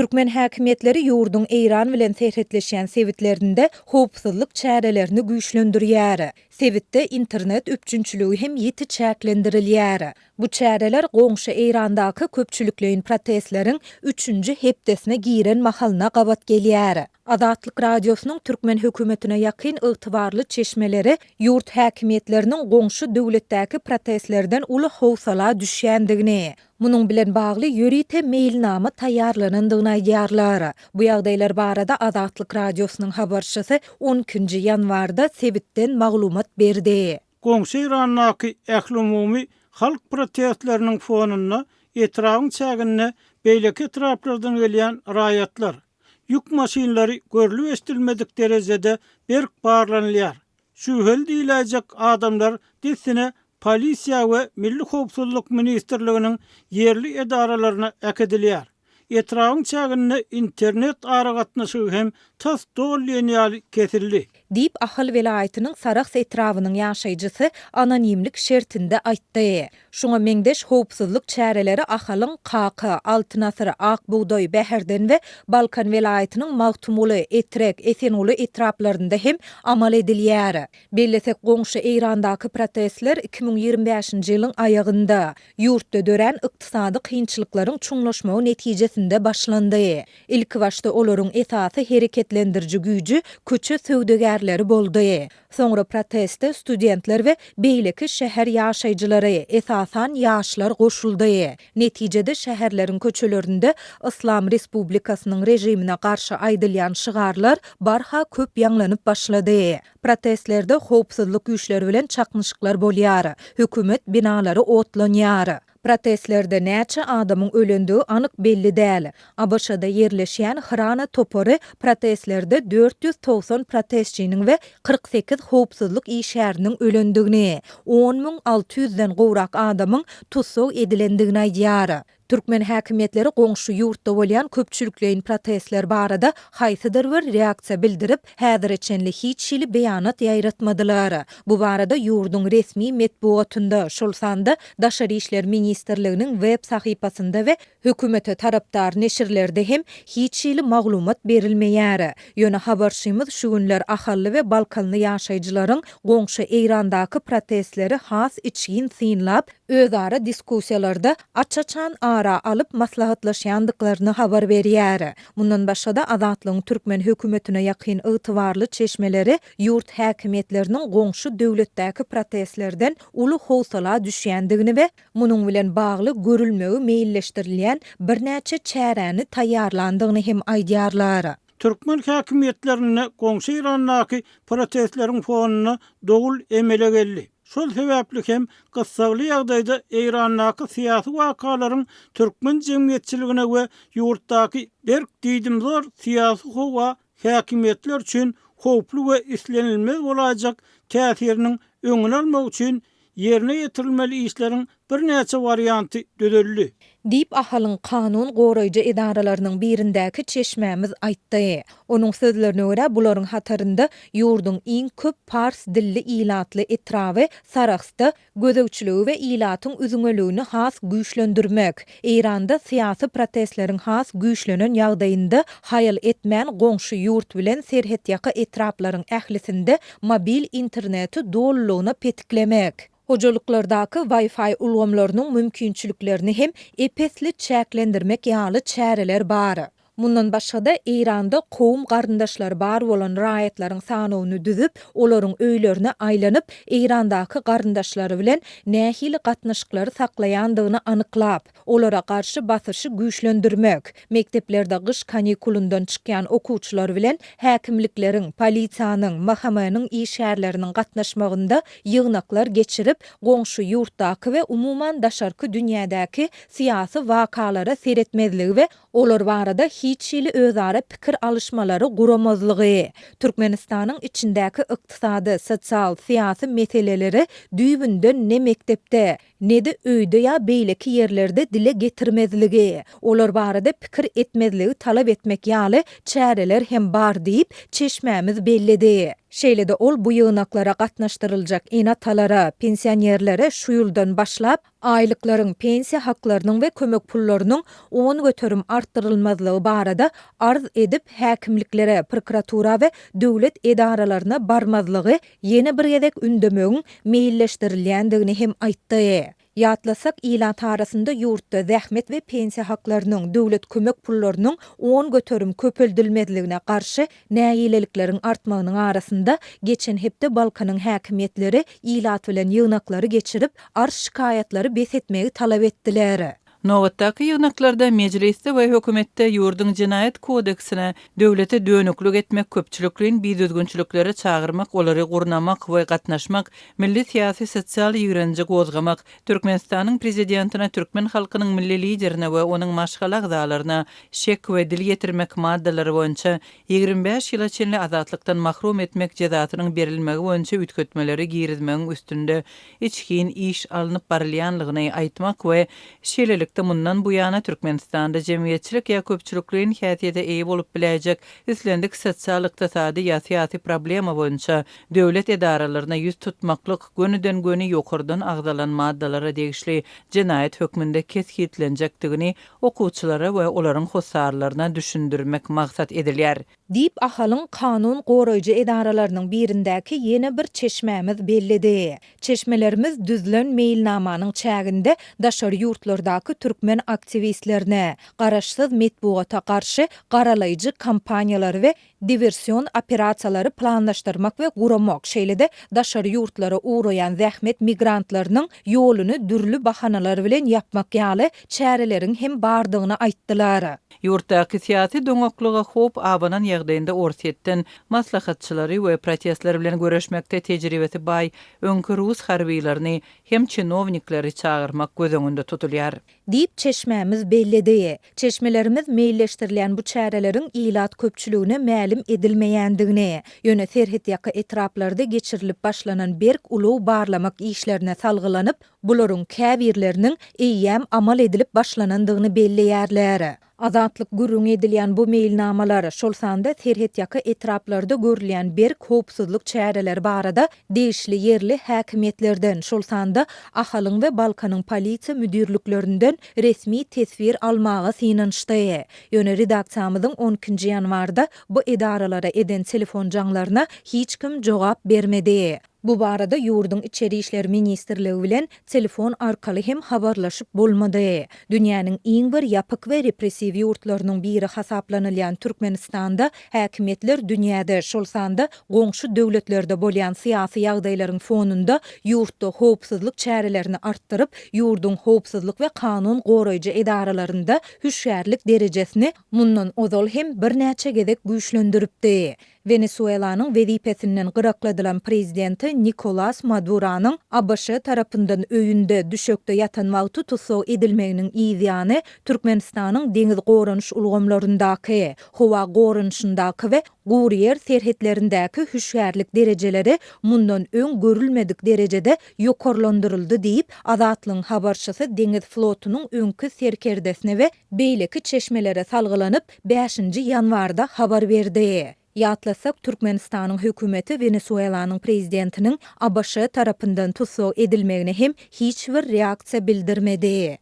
Türkmen häkimiýetleri ýurduň Eýran bilen serhetleşýän sebitlerinde howpsuzlyk çärelerini güýçlendirýär. Sebitde internet üpjünçiligi hem ýiti çäklendirilýär. Bu çäreler goňşy Eýrandaky köpçülikleýin protestleriň üçünji hepdesine giren mahalyna gabat gelýär. Azatlyk Radiosynyň türkmen hökümetine ýakyn ygtybarly çeşmeleri ýurt häkimiýetleriniň goňşy döwletdäki protestlerden uly howsala düşýändigini, munuň bilen bagly ýörite meýilnama taýýarlanandygyny aýdýarlar. Bu ýagdaýlar barada Azatlyk Radiosynyň habarçysy on ikinji ýanwarda sebitden maglumat berdi. Goňşy Eýrandaky ählumumy halk protestleriniň fonunda etrabyň çäginde beýleki etraplardan gelýän raýatlar, ýük maşynlary görlüp-eşidilmedik derejede berk barlanylýar. Şübheli diýiläýjek adamlar dessine polisiýa we Milli howpsuzlyk ministrliginiň ýerli edaralaryna äkidilýär. Etrabyň çäginde internet aragatnaşygy hem tas doly diýen ýaly kesildi. Diýip, Ahal welaýatynyň Sarahs etrabynyň ýaşaýjysy anonimlik şertinde aýtdy. Şuňa meňzeş howpsuzlyk çäreleri Ahalyň Kaka, Altyn asyr, Ak bugdaý, Bäherden we Balkan welaýatynyň Magtymguly, Etrek, Esenguly etraplarynda hem amal edilýär. Bellesek, goňşy Eýrandaky protestler 2025-nji ýylyň aýagynda, ýurtda dörän ykdysady kynçylyklaryň çuňlaşmagy netijesinde başlandy. Ilkibaşda olaryň esasy hereketlendiriji güýji köçe söwdagärleri boldy. Soňra proteste studentler we beýleki şäher ýaşaýjylary, esasan, ýaşlar goşuldy. Netijede şäherleriň köçelerinde Yslam Respublikasynyň režimine garşy aýdylýan şygarlar barha köp ýaňlanyp başlady. Protestlerde howpsuzlyk güýçleri bilen çaknyşyklar bolýar, hökümet binalary otlanýar. Protestlerde näçe adamyň ölendigi anyk belli däl. ABŞ-da ýerleşýän Hrana topary protestlerde 490 protestçiniň we 48 howpsuzlyk işgäriniň ölendigini, 10 600-den gowrak adamyň tussag edilendigini aýdýar. Türkmen häkimiýetleri goňşy ýurtda bolýan köpçülikleýin protestler barada haýsydyr bir reaksiýa bildirip, häzire çenli hiç hili beýanat ýaýratmadylar. Bu barada ýurduň resmi metbugatynda, şol sanda Daşary işler ministrliginiň web sahypasynda we hökümete tarapdar neşirlerde hem hiç hili maglumat berilmeýär. Ýöne habarçymyz şu günler ahally we balkanly ýaşaýjylaryň goňşy Eýrandaky protestleri has içgin synlap, özara diskussiýalarda aç-açan ara alyp maslahatlaşýandyklaryny habar berýär. Mundan başga-da, Azatlygyň türkmen hökümetine ýakyn ygtybarly çeşmeleri ýurt häkimiýetleriniň goňşy döwletdäki protestlerden uly howsala düşýändigini we munuň bilen bagly görülmegi meýilleşdirilýän birnäçe çäräni taýýarlandygyny hem aýdýarlar. Türkmen häkimiýetlerinde goňşy Eýrandaky protestleriň fonunda dowul emele geldi. Şol sebäpli hem gyssagly ýagdaýda Eýrandaky syýasy wakalaryň türkmen jemgyýetçiligine we ýurtdaky berk diýdimzor syýasy howa häkimiýetler üçin howply we islenilmez bolaýjak täsiriniň öňüni almak üçin ýerine ýetirilmeli işleriň birnäçe warianty düzüldi. Diýip, Ahalyň kanun goraýjy edaralarynyň birindäki çeşmämiz aýtdy. Onuň sözlerine görä, bularyň hatarynda ýurduň iň köp pars dilli ilatly etraby Sarahsda gözegçiligi we ilatyň üzňeligini has güýçlendirmek, Eýranda syýasy protestleriň has güýçlenen ýagdaýynda haýal etmän goňşy ýurt bilen serhetýaka etraplaryň ählisinde mobil interneti dolulygyna petiklemek, Hojalyklardaky Wi-Fi ulgamlarynyň mümkinçiliklerini hem ep-esli çäklendirmek ýaly çäreler bar. Mundan başga-da, Eýranda kowum-garyndaşlary bar bolan raýatlaryň sanawyny düzüp, olaryň öýlerine aýlanyp, Eýrandaky garyndaşlary bilen nähili gatnaşyklary saklaýandygyny anyklap, olara garşy basyşy güýçlendirmek, mekdeplerde gyş kanikulyndan çykýan okuwçylar bilen häkimlikleriň, polisiýanyň, MHM-niň işgärleriniň gatnaşmagynda ýygnaklar geçirip, goňşy ýurtdaky we umuman daşarky dünýädäki syýasy wakalara seretmezligi we olar barada hiç hili özara pikir alyşmalary guramazlygy, Türkmenistanyň içindäki ykdysady, sosial, syýasy meseleleri düýbünden ne mekdepde, ne-de öýde ýa beýleki ýerlerde dile getirmezligi, olar barada pikir etmezligi talap etmek ýaly çäreler hem bar diýip, çeşmämiz belledi. Şeýle-de ol bu ýygnaklara gatnaşdyryljak ene-atalara, pensionerlere şu ýyldan başlap, aýlyklaryň, pensiýa haklarynyň we kömek pullarynyň 10% artdyrylmazlygy barada arz edip, häkimliklere, prokuratura we döwlet edaralaryna barmazlygy ýene bir gezek ündemegiň meýilleşdirilýändigini hem aýtdy. Ýatlasak, ilat arasynda ýurtda zähmet we pensiýa haklarynyň, döwlet kömek pullarynyň 10% köpeldilmezligine garşy nägilelikleriň artmagynyň arasynda, geçen hepde Balkanyň häkimiýetleri ilat bilen ýygnaklary geçirip, arz-şikaýatlary bes etmegi talap etdiler. Nobatdaky ýygnaklarda Mejlisde we Hökümetde ýurduň Jenaýat kodeksine döwlete dönüklik etmek, köpçülikleýin bidüzgünçiliklere çagyrmak, olary gurnamak we gatnaşmak, milli syýasy-sosial ýigrenji gozgamak, Türkmenistanyň Prezidentine, türkmen halkynyň Milli Liderine we onuň maşgala agzalaryna şek we dil ýetirmek maddalary boýunça 25 ýyla çenli azatlykdan mahrum etmek jezasynyň berilmegi boýunça üýtgetmeleri girizmegiň üstünde içgin iş alnyp barylýanlygyny aýtmak we şeýlelikde mundan buýana Türkmenistanda jemgyýetçilik ýa köpçülikleýin häsiýete eýe bolup biläýjek islendik sosial-ykdysady ýa syýasy problema boýunça döwlet edaralaryna ýüz tutmaklyk gönüden-göni ýokardan agzalan maddalara degişli jenaýat hökmünde kesgitlenjekdigini okuwçylara we olaryň hossarlaryna düşündirmek maksat edilýär. Diýip, Ahalyň kanun goraýjy edaralarynyň birindäki ýene bir çeşmämiz belledi. Çeşmelerimiz düzlen meýilnamanyň çäginde daşary ýurtlardaky türkmen aktiwistlerine, garaşsyz metbugata garşy garalaýjy kampaniýalary we diwersion operasiýalary planlaşdyrmak we guramak, şeýle-de daşary ýurtlara ugraýan zähmet migrantlarynyň ýoluny dürli bahanalar bilen ýapmak ýaly çäreleriň hem bardygyny aýtdylar. Ýurtdaky syýasy doňaklyga howp abanan ýagdaýynda Orsýetden maslahatçylary we protestler bilen göreşmekde tejribesi baý öňki rus harbylaryny hem çinownikleri çagyrmak göz öňünde tutulýar. Diýip, çeşmämiz belledi. Çeşmelerimiz meýilleşdirilýän bu çäreleriň ilat köpçüligine mälim edilmeýändigini, ýöne serhetýaka etraplarda geçirilip başlanan berk ulag barlamak işlerine salgylanyp, Bularyň käbirleriniň eýýäm amal edilip başlanandygyny belleýärler. Azatlyk gürrüňi edilýän bu meýilnamalar, şol sanda serhetýaka etraplarda görülýän berk howpsuzlyk çäreleri barada degişli ýerli häkimiýetlerden, şol sanda Ahalyň we Balkanyň polisiýa müdirliklerinden resmi teswir almaga synanyşdy. Ýöne redaksiýamyzyň on ikinji ýanwarda bu edaralara eden telefon jaňlaryna hiç kim jogap bermedi. Bu barada ýurduň Içeri işler ministrligi bilen telefon arkaly hem habarlaşyp bolmady. Dünýäniň iň bir ýapyk we repressiw ýurtlarynyň biri hasaplanylýan Türkmenistanda häkimiýetler dünýäde, şol sanda goňşy döwletlerde bolýan syýasy ýagdaýlaryň fonunda ýurtda howpsuzlyk çärelerini artdyryp, ýurduň howpsuzlyk we kanun goraýjy edaralarynda hüşgärlik derejesini mundan ozal hem birnäçe gezek güýçlendiripdi. Wenesuelanyň wezipesinden gyrakladylan prezidenti Nikolas Maduranyň ABŞ tarapyndan öýünde, düşekde ýatan wagty tussag edilmeginiň yz ýany, Türkmenistanyň deňiz goranyş ulgamlaryndaky, howa goranyşyndaky we gury ýer serhetlerindäki hüşgärlik derejeleri mundan öň görülmedik derejede ýokarlandyryldy diýip, Azatlygyň habarçysy deňiz flotunyň öňki serkerdesine we beýleki çeşmelere salgylanyp, bäşinji ýanwarda habar berdi. Ýatlasak, Türkmenistanyň hökümeti Wenesuelanyň prezidentiniň ABŞ tarapyndan tussag edilmegine hem hiç bir reaksiýa bildirmedi.